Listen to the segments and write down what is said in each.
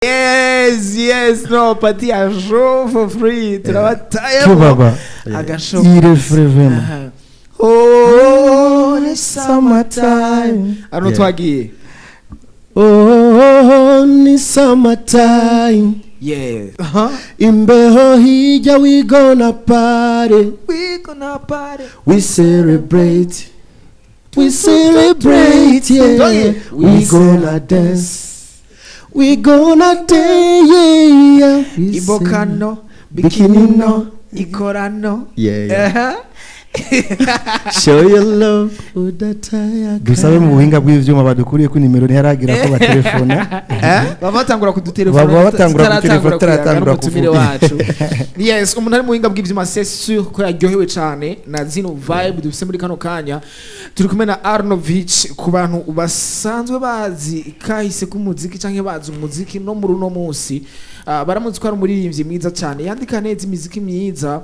Yes, no party ya show for free, turabatayemo. Tubaba. Agashow. Il vraiment. Oh, ni summertime ano. Twagiye. Oh, ni summertime. Imbeho hirya, we gonna party. We gonna party. We celebrate. We celebrate, yeah. Twagiye. We gonna dance. We gonna dance, yeah. We Ibokano. Bikini. Bikini no ikorano. Yeah. Show your love udataya. Dusabe mu buhinga bw'ivyuma badukuriye ko nimero ntiharagira ko batelefona. Baba batangura kudutelefona. Baba batangura tutaratangura kudutelefona, tutaratangura kuyaga n'umutumire kuvuga. wacu. Yes, umuntu ari mu buhinga bw'ivyuma, c'est sûr ko yaryohewe cane na zino vibe dufise muri kano kanya. Turi kumwe na Arnovich. Ku bantu basanzwe bazi kahise k'umuziki canke bazi umuziki no muri uno munsi, baramuzi ko ari umuririmbyi mwiza cane, yandika neza imiziki myiza.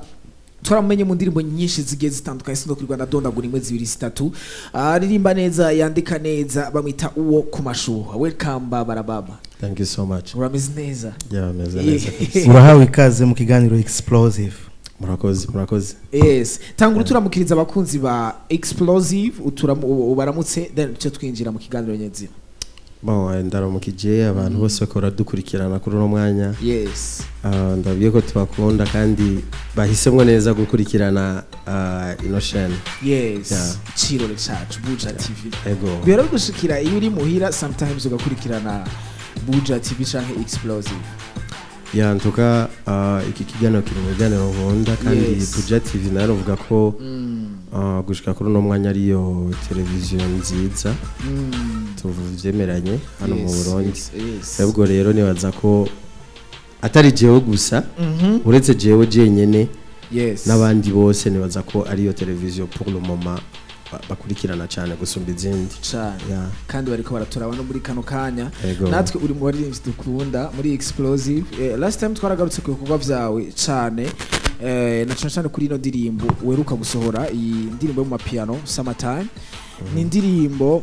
Twaramumenye mu ndirimbo nyinshi zigiye zitandukanye, sindo kuri Rwanda dondagura imwe, zibiri, zitatu. Aririmba neza, yandika neza, bamwita uwo ku mashuha. Welcome, barababa. Thank you so much. Urameze neza? Yeah, meze neza kabisa. Urahawe ikaze mu kiganiro Explosive. Murakoze, murakoze. Yes, tangura uturamukiriza abakunzi ba Explosive, ubaramutse, then tuce twinjira mu kiganiro nyezina. Bon, ndaramukije abantu bose bakora baradukurikirana kuri uno mwanya. Ndabwiye ko tubakunda kandi bahisemwo neza gukurikirana ino chaîne. Cirore cacu, Buja TV. Ego. Bihora bigushikira iyo uri muhira sometimes ugakurikirana Buja TV canke Explosive? Ya, ntuka iki kiganiro kiri mu biganiro nkunda kandi Buja TV nayo novuga ko gushika kuri uno mwanya ariyo televiziyo nziza, tuvyemeranye, hano mu Burundi. Ubwo rero nibaza ko atari jewe gusa, uretse jewe jenyene, n'abandi bose nibaza ko ariyo televiziyo pour le moment bakurikirana cyane gusumba izindi. Cane. Kandi bariko baraturaba no muri kano kanya. Natwe uri mu baririmbyi dukunda muri Explosive. Last time twaragarutse ku bikorwa vyawe cane, na cane cane kuri ino ndirimbo weruka gusohora, iyi ndirimbo yo mu mapiano, Summertime. Ni indirimbo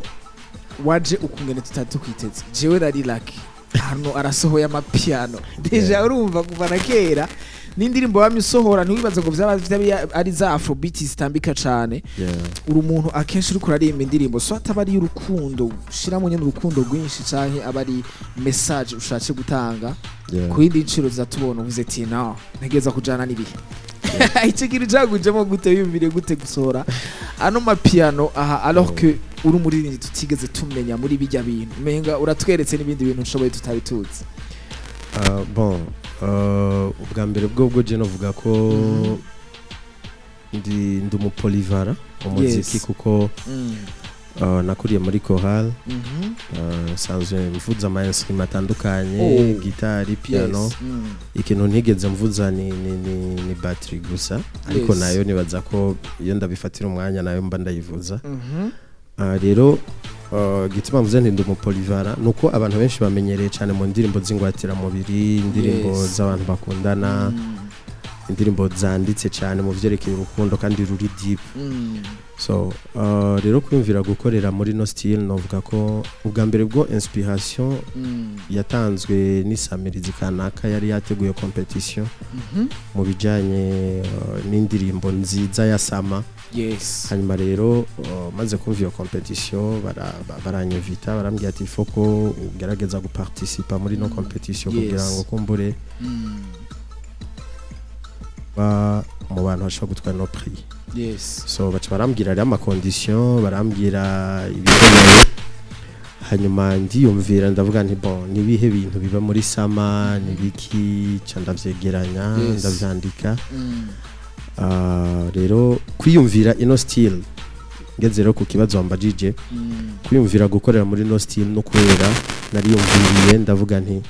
waje ukungene tutari tukwiteze. Jewe nari lucky hano arasohoye amapiano déjà. Urumva kuva na kera ni indirimbo wamye usohora, ntiwibaze ngo vyaba vyaba ari za afrobeat zitambika cane. Uri umuntu akenshi uriko uraririmba indirimbo, so ataba ari urukundo ushiramo nyene urukundo rwinshi, canke aba ari message ushatse gutanga. Ku yindi nciro zatubona uvuze ati: "No ntegereza kujana n'ibihe." Ico kintu cagujemo gute? Wiyumviriye gute gusohora ano mapiano aha, alors que uri umuririmbyi tutigeze tumenya muri bijya bintu, umenga uratweretse n'ibindi bintu nshoboye tutari tuzi? Bon, ubwa mbere bwo je novuga ko ndi umupolyvalent mu muziki, kuko nakuriye muri chorale. Nsanzwe mvuza ama instrument atandukanye, gitari, piano. Ikintu ntigeze mvuza ni batterie gusa, ariko nayo nibaza ko iyo ndabifatira umwanya nayo mba ndayivuza. Rero gituma mvuze nti ndi umupolyvalent nuko abantu benshi bamenyereye cyane mu ndirimbo z'ingwatiramubiri, indirimbo z'abantu bakundana, indirimbo zanditse cyane mu vyerekeye urukundo kandi ruri deep. So rero kwiyumvira gukorera muri no style, novuga ko ubwa mbere bwo inspiration yatanzwe n'isamirizi kanaka yari yateguye competition mu bijanye n'indirimbo nziza ya summer. Hanyuma rero maze kumva iyo competition, baranyivita, barambwira ati: "Faut ko ugerageza guparticipa muri no competition kugira ngo kumbure ba mu bantu bashobora gutwara no prix." So baca barambwira rero ama condition, barambwira ibikenewe. Hanyuma ndiyumvira, ndavuga nti: "Bon, nibihe bintu biba muri summer, nibiki?" Ca ndavyegeranya, ndavyandika. Rero kwiyumvira ino style, ngeze rero ku kibazo wambajije, kwiyumvira gukorera muri no style no kubera nariyumviriye, ndavuga nti: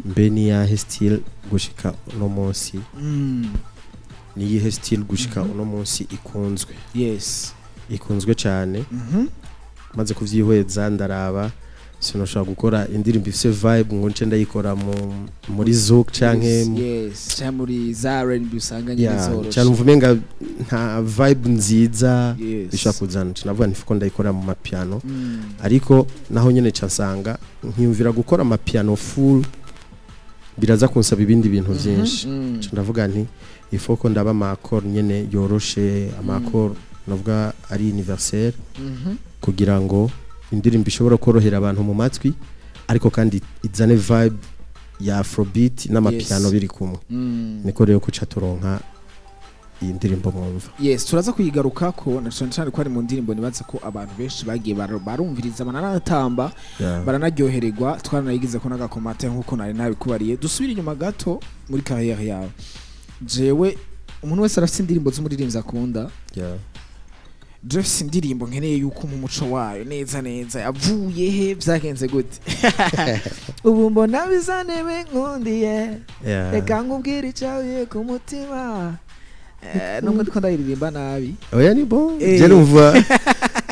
"Mbe ni yahe style gushika uno munsi, ni iyihe style gushika uno munsi ikunzwe, ikunzwe cyane?" Maze kuvyihweza, ndaraba sinoshobora gukora indirimbo ifise vibe ngo nce ndayikora muri zouk canke Yes, canke muri za R&B usanga nyine zoroshe. Cyane, umva umenga nta vibe nziza bishobora kuzana. Nca navuga nti: "Fuko ndayikora mu mapiano." Ariko naho nyene ca nsanga nkiyumvira gukora amapiano full. Biraza kunsaba ibindi bintu vyinshi. Nca ndavuga nti il faut ko ndaba ama accord nyene yoroshe, ama accord navuga ari universel, kugira ngo indirimbo ishobora korohera abantu mu matwi, ariko kandi izane vibe ya afrobeat n'amapiano biri kumwe. Niko rero kuca turonka iyi ndirimbo mwumva. Yes, turaza kuyigarukako, na cyane cyane ko ari mu ndirimbo nibaza ko abantu benshi bagiye barumviriza, baranatamba, baranaryohererwa. Twaranayigize ko n'agakomate nk'uko nari nabikubariye. Dusubire inyuma gato muri carrière yawe. Jewe, umuntu wese arafite indirimbo z'umuririmbyi akunda. Jewe mfise indirimbo nkeneye yuko mu muco wayo neza neza yavuye he, vyagenze gute. Ubu mbona bizanebe nkundiye, reka nkubwire icyavuye ku mutima. Nubwo ndiko ndayiririmba nabi. Oya, ni bon. Eh. Je numva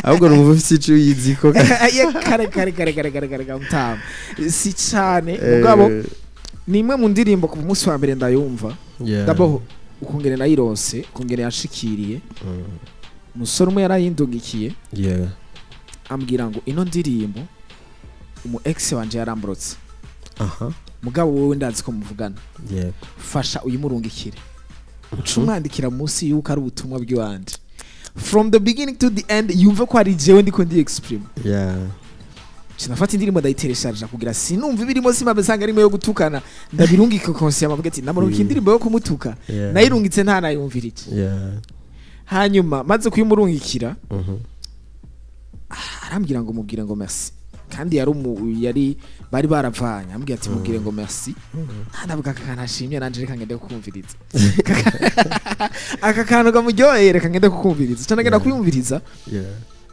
ahubwo numva ufite ico uyiziko. Ye, kare kare kare kare kare kare mutama, si cane mugabo ni imwe mu ndirimbo kuva umunsi wa mbere ndayumva. D'abord ukungene nayironse, ukungene yashikiriye, umusore umwe yarayindungikiye, ambwira ngo ino ndirimbo umu ex wanje yaramburotse, mugabo wowe ndazi ko muvugana, fasha uyimurungikire. Uca umwandikira munsi yuko ari ubutumwa bw'iwanje from the beginning to the end, yumve ko ari jewe ndiko ndi exprime. Sinafata indirimbo ndayiteresharja kugira sinumva ibirimo, simbabe nsanga arimo yo gutukana, ndabirungika consciemment, avuga ati namurungika indirimbo yo kumutuka. Nayirungitse nta nayumvirije. Hanyuma maze kuyimurungikira, arambwira ngo mubwire ngo merci, kandi yari yari bari baravanye. Ambwira ati mubwire ngo merci. Ndavuga aka kantu ashimye nanje, reka ngende kukumviriza aka kantu kamuryoheye, reka ngende kukumviriza cyane. Ngenda kuyumviriza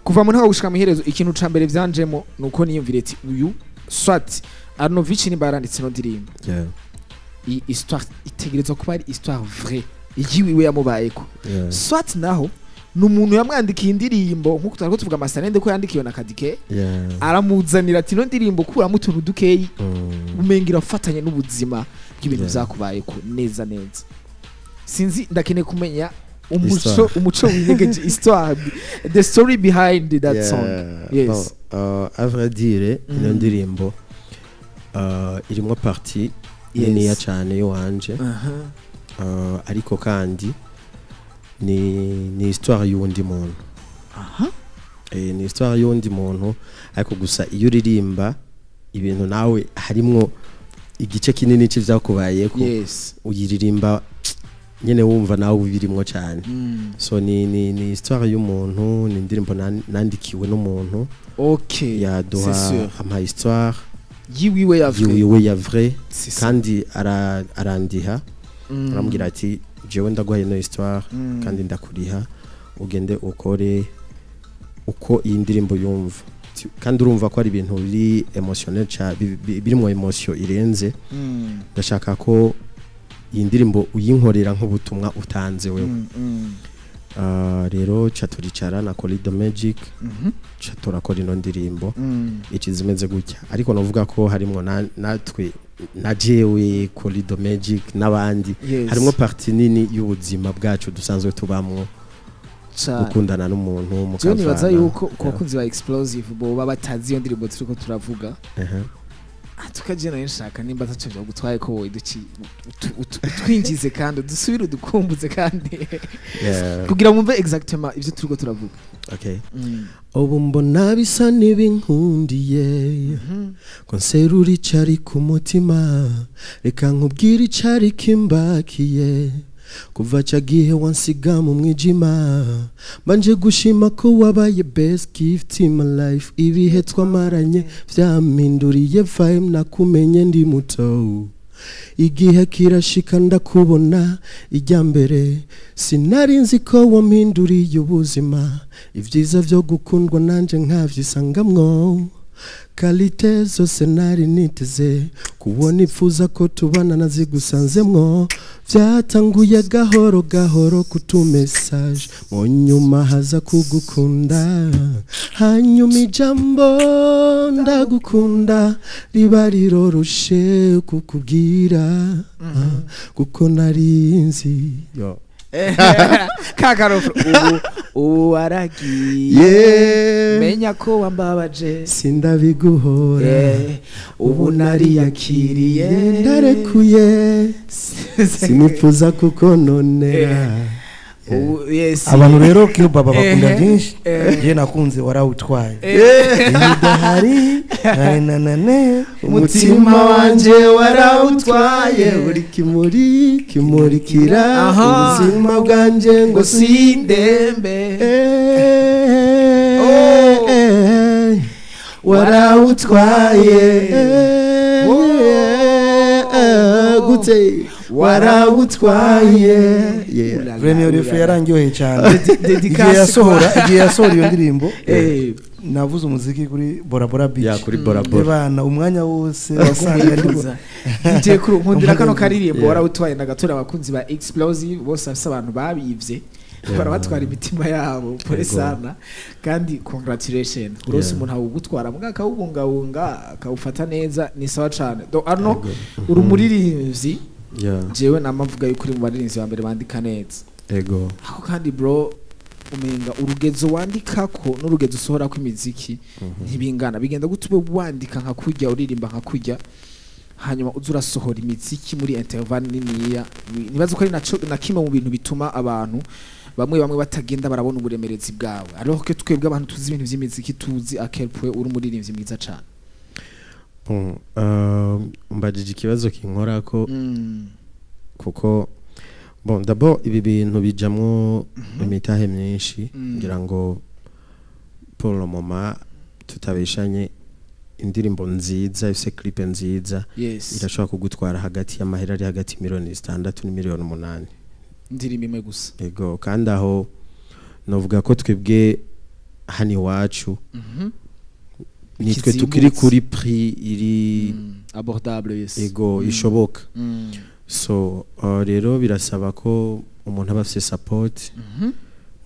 kuva mu ntango gushika mu iherezo. Ikintu ca mbere vyanjemo nuko niyumvire ati uyu soit Arnovich nimba yaranditse ino ndirimbo, iyi histoire itegerezwa kuba ari histoire vraie iyiwiwe yamubayeko, soit naho ni umuntu yamwandikiye indirimbo nkuko twariko tuvuga amasanende ko yandikiwe na Kadike, aramuzanira ati ino ndirimbo kuramo utuntu dukeyi, umenga irafatanye n'ubuzima bw'ibintu vyakubayeko neza neza. Sinzi, ndakeneye kumenya umuco, Histoire. umuco winyegeje, histoire, the story behind that song. Yes. Bon, à vrai dire, ino ndirimbo irimwo partie niniya cane y'iwanje, ariko kandi ni histoire y'uwundi muntu. Ni histoire y'uwundi muntu, ariko gusa iyo uririmba ibintu nawe harimwo igice kinini c'ivyakubayeko, uyiririmba nyene wumva nawe ubirimwo cane. So ni histoire y'umuntu, ni indirimbo nandikiwe n'umuntu. Yaduha C'est sûr. ama histoire yiwiwe ya vrai. Yiwiwe ya vrai. C'est ça. Kandi arandiha, arambwira ati jewe ndaguhaye ino histoire, kandi ndakuriha, ugende ukore uko iyi ndirimbo yumva. Kandi urumva ko ari ibintu biri émotionnel birimo émotion irenze. Ndashaka ko iyi ndirimbo uyinkorera nk'ubutumwa utanze wewe. Rero ca turicara na Colido Magic, ca turakora ino ndirimbo, ici zimeze gutya. Ariko novuga ko harimwo natwe na jewe Colido Magic n'abandi, harimwo partie nini y'ubuzima bwacu dusanzwe tubamwo, gukundana n'umuntu Jewe nibaza mukavana. yuko ku bakunzi ba Explosive boba batazi iyo ndirimbo turiko turavuga, tukaje nayo nshaka nimba ataco vyagutwaye ko wowe utwinjize kandi dusubire udukumbuze kandi kugira mumve exactement ivyo turiko turavuga. Okay. Ubu mbona bisa n'ibinkundiye ko nserura icari ku mutima, reka nkubwire icari kimbakiye kuva ca gihe wansiga mu mwijima. Mbanje gushima ko wabaye best gift in my life. Ibihe twamaranye vyampinduriye vibe. Nakumenye ndi muto, igihe kirashika ndakubona ijya mbere. Sinari nzi ko wampinduriye ubuzima, ibyiza byo gukundwa nanje nkavyisangamwo. Qualité zose nari niteze kubona ipfuza ko tubana nazigusanzemwo. Byatanguye gahoro gahoro kutu message, mu nyuma haza kugukunda, hanyuma ijambo ndagukunda riba riroroshe kukubwira, kuko nari nzi. Yo. Kakarofre ubu waragiye, menya ko wambabaje. Sindabiguhora. Ubu nariyakiriye. Ndarekuye, sinipfuza kukononera. Ubu, yes. Abantu rero Q Baba bakunda byinshi. Je nakunze warawutwaye. Iyo udahari na Umutima wanje warawutwaye, uri kimuri kimurikira ubuzima bwanje ngo ngo sindembe. Warawutwaye. Gute warawutwaye. Yeah. Ulala, Vraiment, refrain ulala. yarangyoheye cyane. Dédicace Igihe yasohora iyo ndirimbo, navuze umuziki kuri Bora Bora Beach. Ya, kuri Bora Bora. Bana, umwanya wose wasanga ndiko Yifuza. DJ Crew, nkundira kano karirimbo. Yeah. Warawutwaye ndagatura abakunzi ba Explosive bose, bafise abantu babivye barabatwara imitima yabo. Pole sana kandi congratulation urose. Umuntu awugutwara mbwa akawubungabunga, akawufata neza, ni sawa cane. Do ano uri umuririmbyi. Jewe namavuga yuko uri mu baririmbyi ba mbere bandika neza. Aho kandi bro, umenga urugezo wandikako n'urugezo usohorako imiziki ntibingana. Bigenda gute ube wandika nka kurya, uririmba nka kurya, hanyuma uza urasohora imiziki muri intervalle niniya? Nibaza ko ari naco na kimwe mu bintu bituma abantu bamwe bamwe batagenda barabona uburemerezi bwawe, alors que twebwe abantu tuzi ibintu vy'imiziki tuzi à quel point uri umuririmbyi mwiza cane. Bon, mbajije ikibazo kinkorako kuko bon, d'abord ibi bintu bijamwo imitahe myinshi. Ngira ngo pour le moment, tutabeshanye, indirimbo nziza ifise clip nziza irashobora kugutwara hagati y'amahera ari hagati 6 miliyoni n'8 miliyoni. Indirimbo imwe gusa? Ego, kandi aho novuga ko twebwe hano iwacu nitwe Ikizimbutse. tukiri kuri prix iri Abordable, yes. Ego, ishoboka. So rero birasaba ko umuntu aba afise support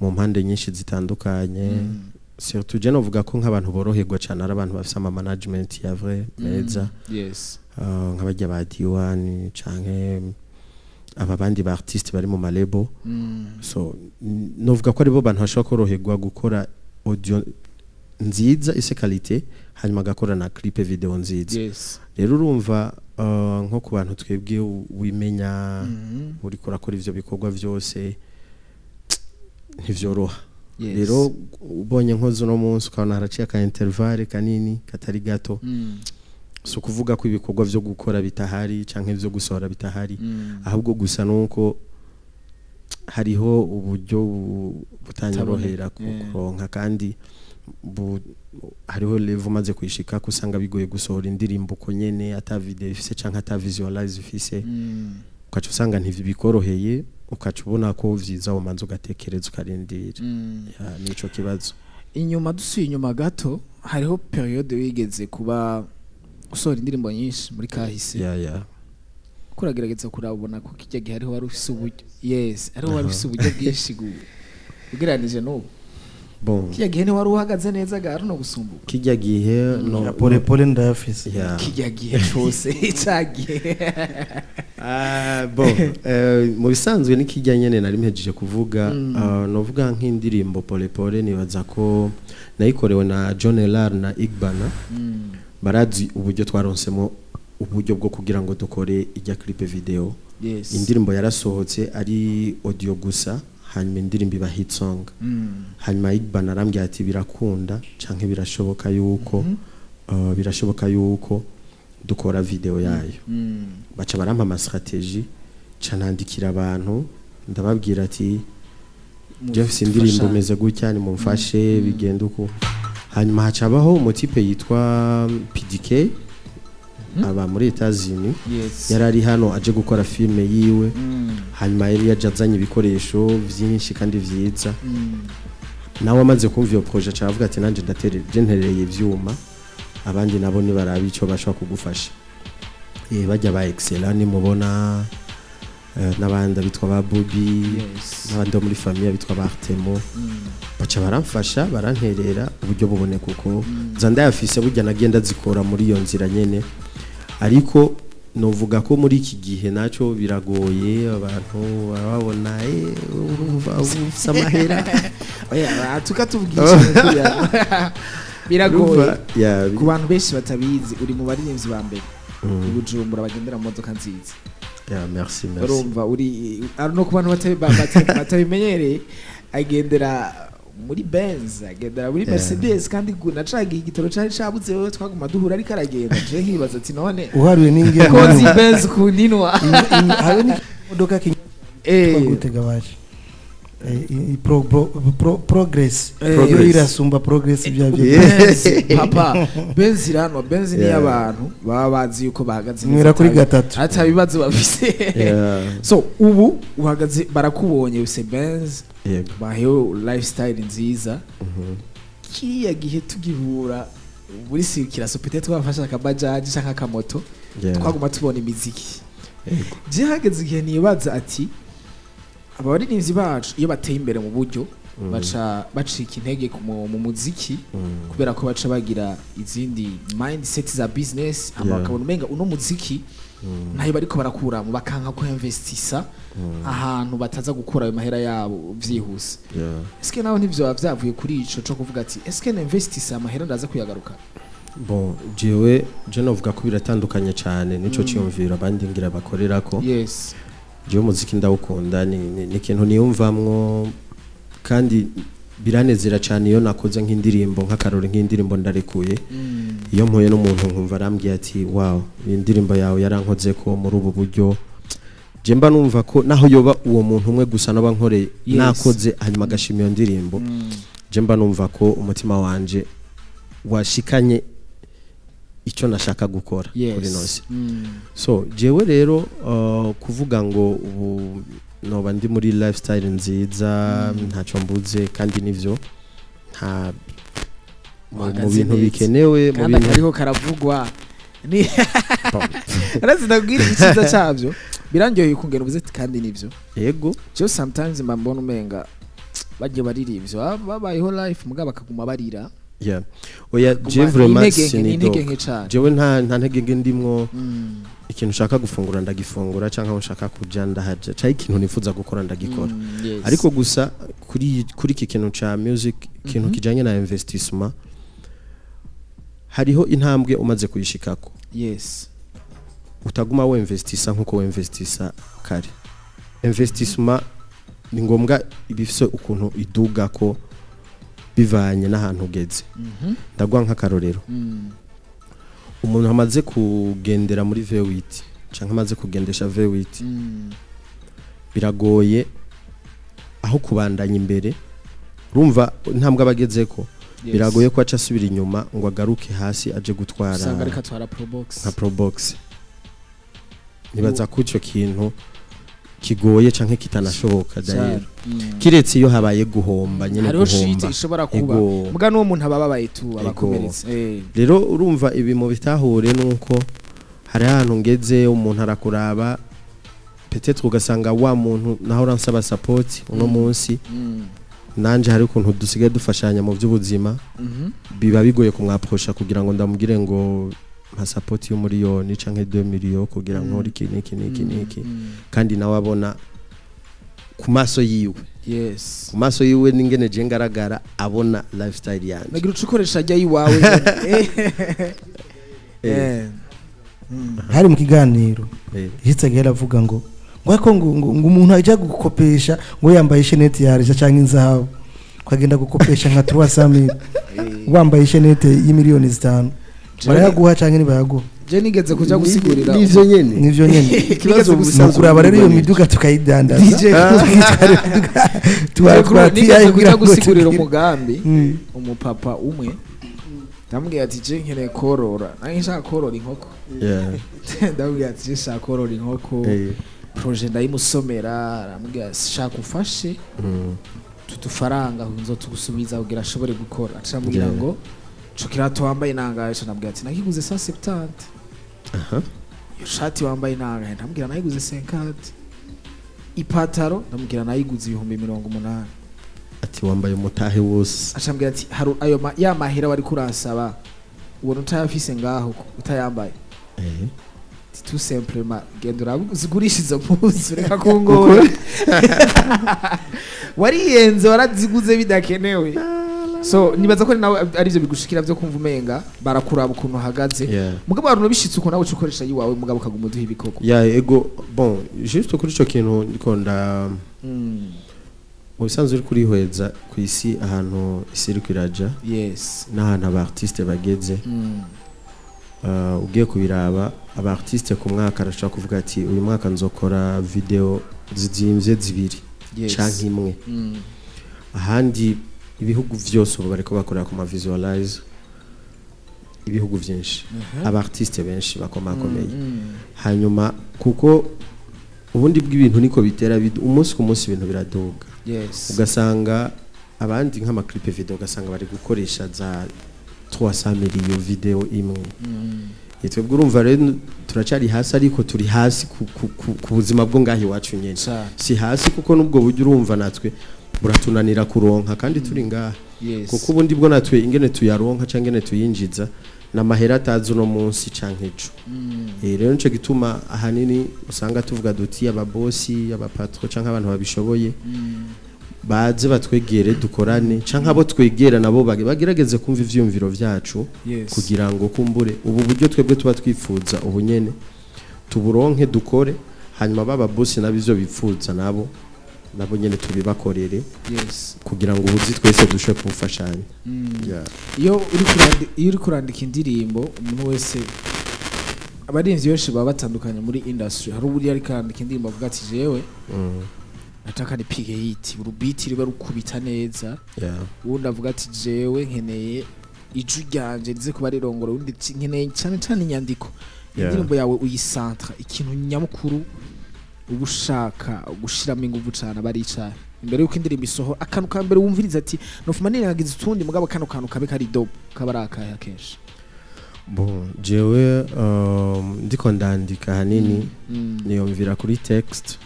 mu mpande nyinshi zitandukanye. Surtout je novuga ko nk'abantu boroherwa cyane ari abantu bafise ama management ya vrai meza, nk'abajya ba D1 canke aba bandi ba artiste bari mu ma label. So novuga ko aribo bantu bashobora koroherwa gukora audio nziza ise qualité, hanyuma agakora na clip video nziza. Rero urumva, nko ku bantu twebwe wimenya uriko urakora ivyo bikorwa vyose, ntivyoroha. Rero ubonye nkoze uno munsi, ukabona haraciye aka intervalle kanini katari gato, si ukuvuga ko ibikorwa vyo gukora bitahari canke vyo gusohora bitahari, ahubwo gusa nuko hariho uburyo butanyorohera kuronka, kandi hariho level umaze kuyishika ko usanga bigoye gusohora indirimbo uko nyene ata video ifise canke ata visualize ifise. Ukaca usanga ntibikoroheye, ukaca ubona ko vyiza umanza ugatekereza, ukarindira. Ya, nico kibazo. Inyuma, dusuye inyuma gato, hariho période wigeze kuba usohora indirimbo nyinshi muri kahise. Ya. Ko uragerageza kurabona ko kijya gihe hariho wari ufise uburyo, yes, hariho wari ufise uburyo bwinshi ugereranije n'ubu. Bon. Kijya gihe ntiwari uhagaze neza garo no gusumbuka? Kijya gihe no. Ya, pole pole ndayafise. Ya. Kijya gihe cose cagihe. Ah, bon, mu bisanzwe ni kijya nyene nari mpejeje kuvuga. Novuga nk'indirimbo pole pole, nibaza ko nayikorewe na John Elar na Igbana. Barazi uburyo twaronsemo uburyo bwo kugira ngo dukore ijya clip video. Indirimbo yarasohotse ari audio gusa, hanyuma indirimbo iba hit song. Hanyuma Igbana arambwira ati birakunda canke birashoboka yuko birashoboka yuko dukora video yayo. Baca barampa ama stratégie, ca nandikira abantu, ndababwira ati je mfise indirimbo meze gutya, nimumfashe bigenda uko. Hanyuma hacabaho umu type yitwa PDK, aba muri Etats-Unis. Yari ari hano aje gukora filme yiwe. Hanyuma yari yaje azanye ibikoresho vyinshi kandi vyiza. Nawe amaze kumva iyo projet aca aravuga ati nanje ndatere, je nterereye ivyuma, abandi nabo nibaraba ico bashobora kugufasha. Bajya ba Excella nimubona, n'abandi abitwa ba Bobby, n'abandi bo muri famille bitwa ba Artemo. Baca baramfasha, baranterera uburyo buboneka uko. Za ndayafise, burya nagenda zikora muri iyo nzira nyene, ariko Novuga ko muri iki gihe naco biragoye, abantu barababona, urumva ufise amahera. Oya, tukatubwisha ukuri, biragoye. Urumva, yeah, Ku bantu benshi batabizi, uri mu baririmbyi ba mbere i Bujumbura bagendera mu modoka nziza. Yeah, merci, merci. Urumva uri ari no ku bantu batabimenyereye, agendera muri Benz, agendera muri Mercedes, kandi nacagiye igitoro cari cabuze, wewe twaguma duhura ariko aragenda, je nkibaza ati none Uharuye n'ingene ko nzi Benz kuninwa. Hariho n'imodoka gutega baje Progress. Iyo irasumba Progress ibyo byo. Benz, papa, Benz iranwa, Benz ni abantu baba bazi yuko bahagaze neza, Nywera kuri gatatu. Ata bibazo bafise. So ubu uhagaze, barakubonye use Benz, baheho lifestyle nziza. Kiriya gihe tugihura muri circulation, peut-être twafashe akabajaji canke akamoto, twaguma tubona imiziki. Je hageze igihe nibaza ati abaririmbyi bacu iyo bateye imbere mu buryo, baca bacika intege mu muziki, kubera ko baca bagira izindi mindset za business, hama bakabona umenga uno muziki ntayo bariko barakuramo, bakanka ko investisa ahantu bataza gukura ayo mahera yabo vyihuse. Eske nawe ntivyo vyavuye kuri ico co kuvuga ati eske ninvestisa amahera ndaza kuyagaruka? Bon, jewe je novuga ko biratandukanye cyane nico cyiyumviro abandi ngira bakorerako. Jewe umuziki ndawukunda, ni ikintu niyumvamwo, kandi biranezera cyane iyo nakoze nk'indirimbo, nk'akarori, nk'indirimbo ndarekuye, iyo mpuye n'umuntu nkumva arambwiye ati: "Wow, iyi ndirimbo yawe yarankoze ko muri ubu buryo." Je mba numva ko naho yoba uwo muntu umwe gusa naba nkoreye, nakoze, hanyuma agashima iyo ndirimbo, je mba numva ko umutima wanje washikanye icyo nashaka gukora kuri nosi. So jewe rero, kuvuga ngo ubu noba ndi muri lifestyle nziza, ntacyo mbuze, kandi nivyo, nta mu Uhagaze bintu neza. bikenewe mu Kandi bintu akariho karavugwa ni arazi. Ndabwira icyiza cyabyo, birandyoheye kungena uvuze ati kandi nivyo. Jewe sometimes mba mbona umenga bagiye baririmbyi babayeho life, mugabo bakaguma barira. Yeah, oya, je Guma- vraiment intege nke, ni intege sinidoga. nke cane. Jewe nta ntege nke ndimwo. Ikintu ushaka gufungura ndagifungura, canke aho nshaka kuja ndahaja, canke ikintu nifuza gukora ndagikora. Ariko gusa kuri iki kintu ca music, ikintu kijanye na investissement, hariho intambwe umaze kuyishikako utaguma wemvestisa nkuko wemvestisa kare. Investissement ni ngombwa, ibifise ukuntu iduga ko bivanye n'ahantu ugeze. Ndaguha nk'akarorero: umuntu amaze kugendera muri V8 canke amaze kugendesha V8, biragoye aho kubandanya imbere. Urumva intambwe abagezeko, biragoye ko aca asubira inyuma ngo agaruke hasi aje gutwara Usanga ariko atwara Probox. Nka Probox. Nibaza ko ico kintu kigoye canke kitanashoboka d'ailleurs, kiretse iyo habaye guhomba nyene. Hariho shit Guhomba. ishobora kuba. Muga n'uwo muntu aba ababaye tu, abakomeretse. Rero urumva ibi mu bitahure nuko hari ahantu ngeze, umuntu arakuraba, peut-être ugasanga wa muntu naho uransaba support uno munsi, nanje hari ukuntu dusigaye dufashanya mu by'ubuzima, biba bigoye kumwaprosha kugira ngo ndamubwire ngo nka support y'umuriyoni canke 2 millions kugira ngo nkore iki n'iki n'iki n'iki, kandi nawe abona ku maso yiwe, ku maso yiwe n'ingene je ngaragara, abona lifestyle yanje. Nagira uca ukoresha ajya iwawe. Hari mu kiganiro hitse avuga ngo ariko ngo umuntu ajya gukopesha ngo yambaye isheneti yarija cyangwa inzahabu, ukagenda gukopesha nka 300,000 wambaye ishenete y'imiliyoni 5, barayaguha cyangwa ntibayaguha? Je nigeze kuja gusigurira Nivyo nyene. Nivyo nyene. Ikibazo Nigeze ubusanzwe Ni ukuraba rero iyo ni miduga tukayidandaza, DJ tukitwara imiduga, tuba Nigeze kugira kuja ngo gusigurira tugire. umugambi umupapa umwe, ndamubwira ati je nkeneye korora, nanjye nshaka korora inkoko. Ndamubwira ati je nshaka korora inkoko. Projet ndayimusomera, aramubwira ati shaka ufashe tudufaranga nzotugusubiza kugira ashobore gukora. Aca ambwira ngo ico kirato wambaye nangahe? Aca ndamubwira ati nakiguze 170. Iyo shati wambaye nangahe? Ndamubwira nayiguze 50. Ipataro ndamubwira nayiguze 80,000. Ati wambaye umutahe wose. Aca ambwira ati hari ayo ya mahera wari kuransaba ubona utayafise ngaho utayambaye. Ati, tout simplement, genda urazigurisha izo mpuzu, reka kungora, wariyenze, waraziguze bidakenewe. So nibaza ko nawe arivyo bigushikira vyo kumva umenga barakuraba ukuntu uhagaze. Mugabo abantu bishitse uko, nawe uca ukoresha yiwawe, mugabo ukaguma uduha ibikorwa. Ya, ego. Bon, juste kuri ico kintu ndiko nda mu bisanzwe uri kurihweza ku isi, ahantu isi iriko iraja n'ahantu aba artiste bageze, ugiye kubiraba, aba artiste ku mwaka arashobora kuvuga ati uyu mwaka nzokora video zizimvye zibiri canke imwe. Ahandi ibihugu vyose ubu bariko bakorera ku ma visualize, ibihugu vyinshi, aba artiste benshi bakomakomeye. Hanyuma kuko ubundi bw'ibintu niko bitera umunsi ku munsi ibintu biraduga, ugasanga abandi nk'ama clip video, ugasanga bari gukoresha za 300 million video imwe. Twebwe urumva rero turacari hasi, ariko turi hasi ku buzima bwo ngaho iwacu nyene. Si hasi, kuko n'ubwo buryo urumva natwe buratunanira kuronka kandi turi ngaha, kuko ubundi bwo natwe ingene tuyaronka canke ingene tuyinjiza n'amahera atazi uno munsi canke ejo. Rero nico gituma ahanini usanga tuvuga duti ababosi, aba patron canke abantu babishoboye baze batwegere dukorane, canke abo twegera nabo bagerageze kumva ivyiyumviro vyacu, kugira ngo kumbure ubu buryo twebwe tuba twifuza ubu nyene tuburonke dukore, hanyuma baba bosi nabo ivyo bipfuza nabo nyene tubibakorere, kugira ngo ubuzi twese dushobore kubufashanya. Yeah. Iyo uri kurandika indirimbo, umuntu wese, abarinzi benshi baba batandukanye muri industry. Hari uburyo ariko arandika indirimbo avuga ati jewe nataka nipige hit, urubiti riba rukubita neza. Uwundi avuga ati jewe nkeneye ijwi ryanje rize kuba rirongora. Uwundi ati nkeneye cyane cyane inyandiko. Indirimbo yawe uyisantra, ikintu nyamukuru uba ushaka gushiramo ingufu cyane aba ari icahe imbere yuko indirimbo isohora? Akantu ka mbere wumviriza ati nofuma nirengagiza utundi, mugabo kano kantu kabe kari dope, kaba ari akahe akenshi? Bon, jewe ndiko ndandika ahanini niyumvira kuri text,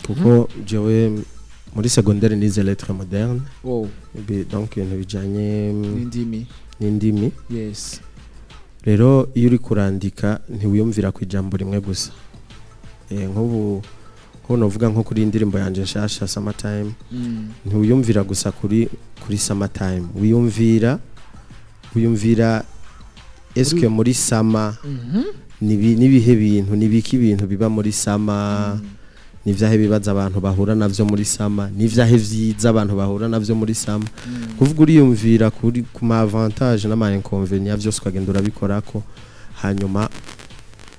kuko jewe muri secondaire nize lettres modernes. Donc ibintu bijanye n'indimi. N'indimi. Rero iyo uri kurandika ntiwiyumvira ku ijambo rimwe gusa. Nk'ubu novuga nko kuri indirimbo yanje nshasha Summertime, ntiwiyumvira gusa kuri summertime, wiyumvira eske muri summer nibihe bintu, nibiki ibintu biba muri summer, nivyahe bibaza abantu bahura navyo muri summer, nivyahe vyiza abantu bahura navyo muri summer. Kuvuga uriyumvira kuri ku ma avantage n'ama inconvénients vyose, ukagenda urabikorako. Hanyuma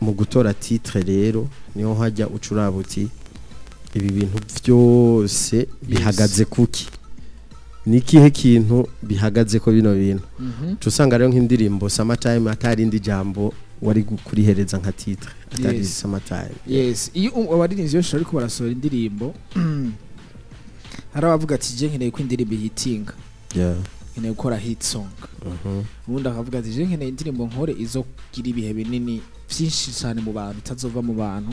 mu gutora titre rero niho hajya ucuraba uti ibi bintu vyose bihagaze kuki, ni ikihe kintu bihagaze ko bino bintu? Uca usanga rero nk'indirimbo Summertime atarindi jambo wari kurihereza nka titre atari Summertime. Yes, iyo abaririmbyi benshi bariko barasohora indirimbo, hari abavuga ati je nkeneye ko indirimbo ihitinga, nkeneye gukora hit song. Ubundi akavuga ati je nkeneye indirimbo nkore izogira ibihe binini vyinshi cyane mu bantu, itazova mu bantu.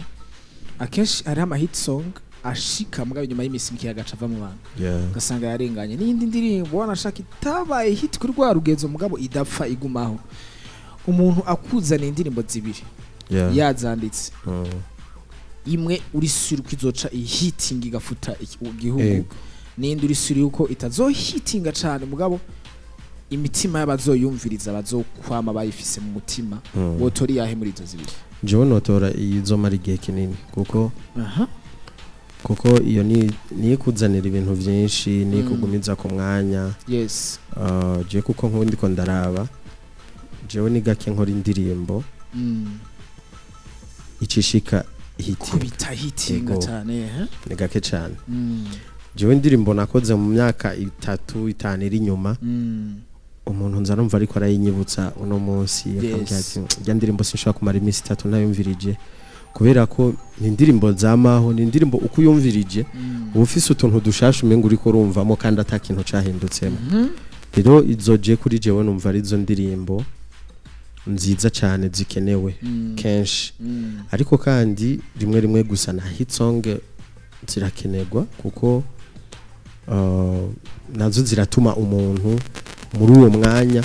Akenshi hariho ama hit song ashika, mugabo inyuma y'imisi mike agaca ava mu bantu, ugasanga yarenganye. N'iyindi ndirimbo wanashaka itabaye hit kuri rwa rugezo, mugabo idapfa, igumaho. Umuntu akuzana indirimbo zibiri yazanditse, imwe uri sûr ko izoca ihitinga igafuta igihugu, n'indi uri sûr yuko itazohitinga cane, mugabo imitima y'abazoyumviriza bazokwama bayifise mu mutima, wotora iyahe muri izo zibiri? Jewe notora izomara igihe kinini, kuko iyo ni niyo ikuzanira ibintu vyinshi, niyo ikugumiza ku mwanya. Je kuko nk'ubu ndiko ndaraba, jewe ni gake nkora indirimbo icishika hitinga. Kubita hitinga cane, eh? Ni gake cane. Jewe indirimbo nakoze mu myaka 3, 5 iri inyuma, umuntu nza numva ariko arayinyibutsa uno munsi, akambwira ati rya ndirimbo sinshobora kumara iminsi 3 ntayumvirije, kubera ko ni indirimbo zamaho, ni indirimbo uko uyumvirije uba ufise utuntu dushasha umenga uriko urumvamo kandi ata kintu cahindutsemo. Rero izo je kuri jewe numva ari izo ndirimbo nziza cyane zikenewe kenshi. Ariko kandi rimwe rimwe gusa na hit song zirakenerwa, kuko nazo ziratuma umuntu Muri uwo mwanya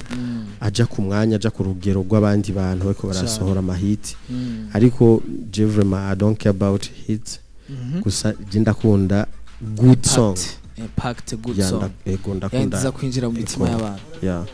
aja ku mwanya, aja ku rugero rw'abandi bantu bariko barasohora amahiti. Ariko je vraiment I don't care about hits. Gusa je ndakunda good song. Impact, good Yeah, song. ego, ndakunda yandiza kwinjira mu mitima Ego. y'abantu. Yeah.